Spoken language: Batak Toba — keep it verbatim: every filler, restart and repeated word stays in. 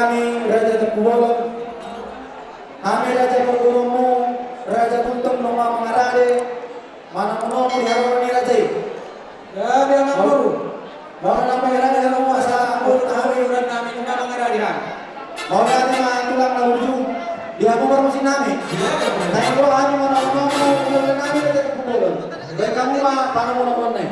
Hami Raja Tempubolon, hami raja pargurunmu, Raja Gultom, nunga mangarade manamonomu di haroro ni raja i. Gabe amangboru. Mauliate ma, gabe amangboru, asa amangboru tahawi. Urat nami nunga mangarade hami. Mauliate ma tulang na burju, di hamu parmusiknami. Tahe do hami manamonomu, mauliate nami Raja Tempubolon. Baen hamu ma panamonomuan i.